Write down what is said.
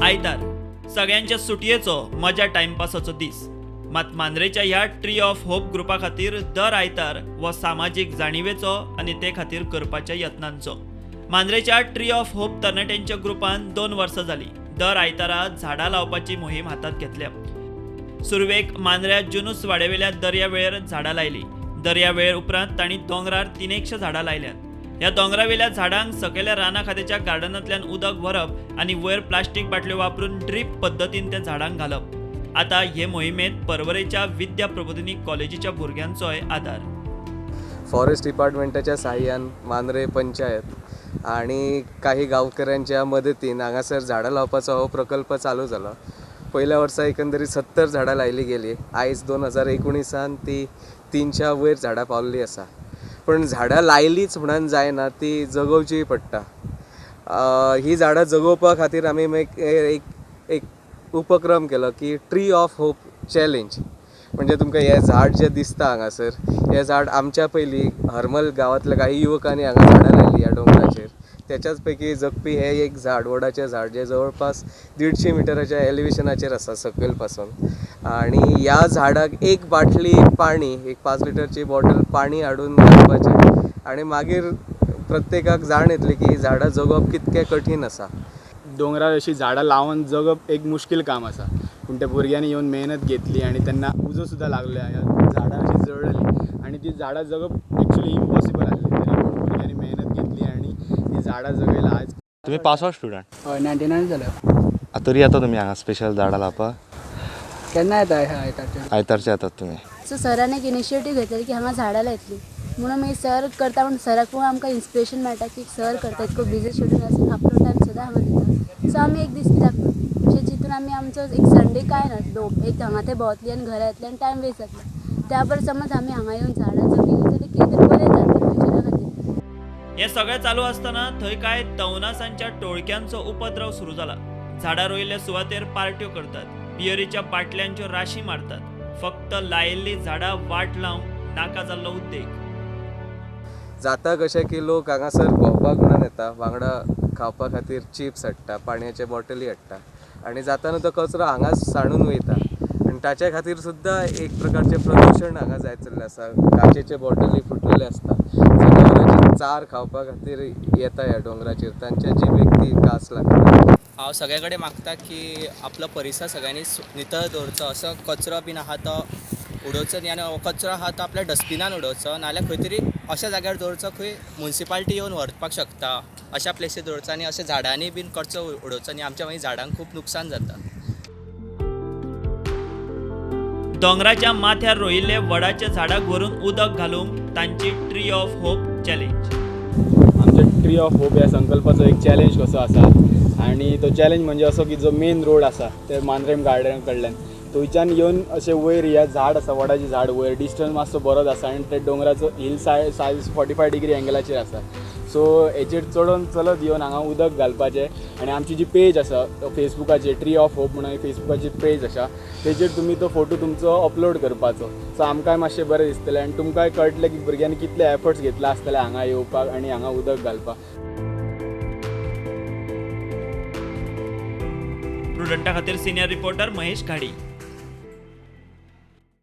आयतार सगळ्यांच्या सुटयेचो मजा टायमपासाचो दीस. मात मांद्रेच्या ह्या ट्री ऑफ होप ग्रुपा खातीर दर आयतार हो सामाजीक जाणिवेचो आनी ते खातीर करपाच्या यत्नांचो. मांद्रेच्या ट्री ऑफ होप तरणाट्यांच्या ग्रुपान 2 वर्सां जाली दर आयतारा झाडां लावपाची मोहीम हातात घेतल्या. सुरवेक मांद्र्या जुनूस वाड्यावेल्या दर्यावेळेर झाडां लायली. दर्यावेळेर उपरांत तांणी दोंगरार 300 झाडां लायल्यात. ह्या दोंगरावेल्या झाडांक सकयल्या राना खात्याच्या गार्डनांतल्यान उदक व्हरप आनी वयर प्लास्टीक बाटल्यो वापरून ड्रीप पद्दतीन त्या झाडांक घालप. आतां हे मोहिमेंत पर्वरेच्या विद्या प्रबोधिनी कॉलेजीच्या भुरग्यांचोय आदार. फॉरेस्ट डिपार्टमेंटाच्या साह्यान मांद्रे पंचायत आणि काही गावकऱ्यांच्या मदतीन हांगासर झाडां लावपाचो हो प्रकल्प चालू जाला. पयल्या वर्सा एकंदरीत 70 झाडां लायली गेली. आयज 2019 ती 300 वयर झाडां पावल्ली आसा. पण झाडां लायलीच म्हणून जायना, ती जगोवचीय पडटा. ही झाडां जगोवपा खातीर आमी एक एक उपक्रम केलो की ट्री ऑफ होप चॅलेंज. म्हणजे तुमकां हें झाड जें दिसता हांगासर, हें झाड आमच्या पयलीं हरमल गांवांतल्या काही युवकांनी हांगा झाडां लायली ह्या दोंगराचेर. त्याच्याच पैकी जगपी हें एक झाड, वडाचें झाड, जें जवळपास 150 मिटराच्या एलिवेशनाचेर आसा सकयल पासून. आनी ह्या झाडाक एक बाटली पाणी, एक 5 लिटरची बॉटल पाणी हाडून घालपाचें आनी मागीर प्रत्येकाक जाण येतली की झाडां जगप कितकें कठीण आसा. दोंगरार अशी झाडां लावन जगप एक मुश्कील काम आसा, पूण त्या भुरग्यांनी येवन मेहनत घेतली आनी तेन्ना उजो सुद्दां लागलो, ह्या झाडां अशी जळ्ळली आनी ती झाडां जगप एक्चुअली इम्पॉसिबल आसलें, तरी पूण भुरग्यांनी मेहनत घेतली आनी ती झाडां जगयला. आज तुमी पास आउट स्टुडंट? हय, 99 जाल्या. तरी येता तुमी हांगा स्पेशल झाडां लावपाक? केन्ना येता? आयतारचे. आयतारचे येतात तुमी? सो सरान एक इनिशिएटीव घेतली की हांगा झाडां लायतली म्हणून मागीर सर करता म्हूण सराक पळोवन आमकां इन्स्पिरेशन मेळटा की सर करता, इतको बिजी शेड्यूल आसून आपलो टायम सदां हांगा दिता. सो आमी एक दीस कित्याक ना अशें चिंतून आमी आमचो एक संडे कांय ना, एक हांगा ते भोंवतली आनी घरा येतले आनी टायम वेस्ट जातलो. त्या परस समज आमी हांगा येवन झाडां जगयलीं जाल्यार कितें तरी बरें जातलें फ्युचरा खातीर. हें सगळें चालू आसतना थंय कांय तवनासांच्या टोळक्यांचो उपद्रव सुरू जाला. झाडां रोयिल्ल्या सुवातेर पार्ट्यो करतात, बियरीच्या बाटल्यांच्यो राशी मारतात. फक्त लायिल्लीं झाडां वाट लावंक नाका जाल्लो उद्देग. जाता कशें की लोक हांगासर भोंवपाक म्हणून येता, वांगडा खावपा खातीर चिप्स हाडटा, पाणयाचे बॉटली हाडटा आनी जाताना तो कचरो हांगाच सांडून वयता आनी ताच्या खातीर सुद्दां एक प्रकारचें प्रदुशण हांगा जायत चल्लें आसा. काचेचे बॉटली फुटलेले आसता, जनावरांची चार खावपा खातीर येता ह्या दोंगराचेर, तांच्या जिबेक ती कास लागता. हांव सगळे कडेन मागता की आपलो परिसर सगळ्यांनी नितळ दवरचो, असो कचरो बीन आहा तो उडोवचो न्ही आनी हो कचरो आहा तो आपल्या डस्टबिनान उडोवचो, नाजाल्यार खंय तरी अशा जाग्यार दवरचो खंय मुन्सिपालिटी येवन व्हरपाक शकता अशा प्लेसीर दवरचो आनी अशा झाडांनी बीन कचरो उडोवचो न्ही, आमच्या मागीर झाडांक खूब नुकसान जाता. दोंगराच्या माथ्यार रोयिल्ले वडाच्या झाडाक व्हरून उदक घालूंक तांची ट्री ऑफ होप चॅलेंज. आमच्या ट्री ऑफ होप ह्या संकल्पाचो एक चॅलेंज कसो आसा आनी तो चॅलेंज म्हणजे असो की जो मेन रोड आसा ते मांद्रेम गार्डन कडल्यान थंयच्यान येवन अशें वयर ह्या झाड आसा, वडाचें झाड वयर डिस्टन्स मातसो बरोच आसा आनी ते दोंगराचो हिल सायज 45 डिग्री एंगलाचेर आसा. सो हेचेर चडोन चलत येवन हांगा उदक घालपाचें आनी आमची जी पेज आसा फेसबुकाचेर ट्री ऑफ होप म्हणून फेसबुकाची पेज आसा तेजेर तुमी तो फोटो तुमचो अपलोड करपाचो. सो आमकांय मातशें बरें दिसतलें आनी तुमकांय कळटलें की भुरग्यांनी कितले एफर्ट्स घेतला आसतले हांगा येवपाक आनी हांगा उदक घालपाक. प्रुडंटा खातीर सिनियर रिपोर्टर महेश घाडी.